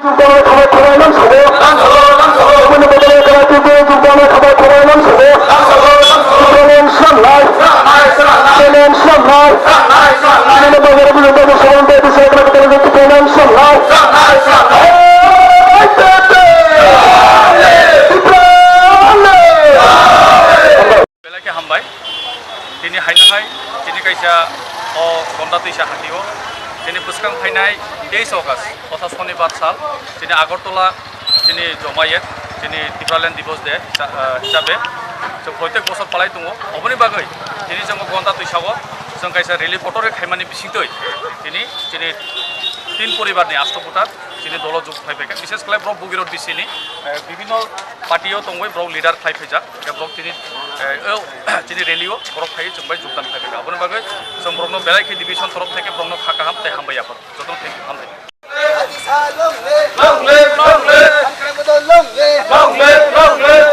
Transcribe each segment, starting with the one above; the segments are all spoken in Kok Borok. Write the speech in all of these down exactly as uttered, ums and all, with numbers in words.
Belai khe hambai. Tini haino hai, tini kaisa o Gonda Twisa hati o. Tini bwskang phainai teis August, kotha Sonibar sal, tini Agartala, tini Jomayet, tini Tipraland Divos de cha-, ah, hisabe. Chwng proitek bosor palai tongo. Oboni bagwi tini chwng o Gonda Twisa o chwng kaisa rally kotor khe khaimani bisingtwi tini, tini tin poribar ni asto voter tini dolo jug phai phaikha. Bishes khlai borok Bogirot B C ni, eh, bibhinno party o tongwi borok leader khlai phaijak. Khe borok tini, eh, o, chini rally o borok phaiwi chwng bai jogdan khlai phaikha. Aboni bagwi chwng borokno belai khe division torof theke borokno kha kaham tei hambai yapharw. Jotono thank you, hambai. Long live, long live. Long live, long live.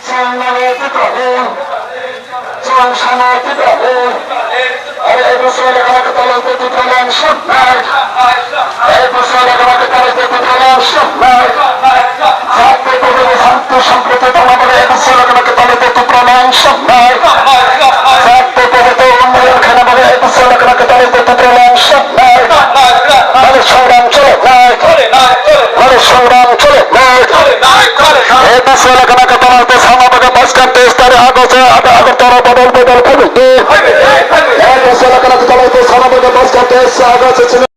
Chwng mano Tiprani, chwng sano Tiprani. Aro A P C lekhana kwtal wngkhe Tipraland swngnai. A P C lekhana kwtal wngkhe Tipraland swngnai. Jati pobono shanti sampriti tongna bagwi A P C lekhana kwtal wngkhe Tipraland swngnai. Jati pobono unnoyon khaina bagwi A P C lekhana kwtal wngkhe Tipraland swngnai. Mani songram chole nai. Mani songram chole nai. A P C lekhana kwtal wngkhe sana bagwi bwskang teis tarikh August, Agartala bodol bodol phaibai di. A P C lekhana kwtal wngkhe sana bagwi bwskang teis August.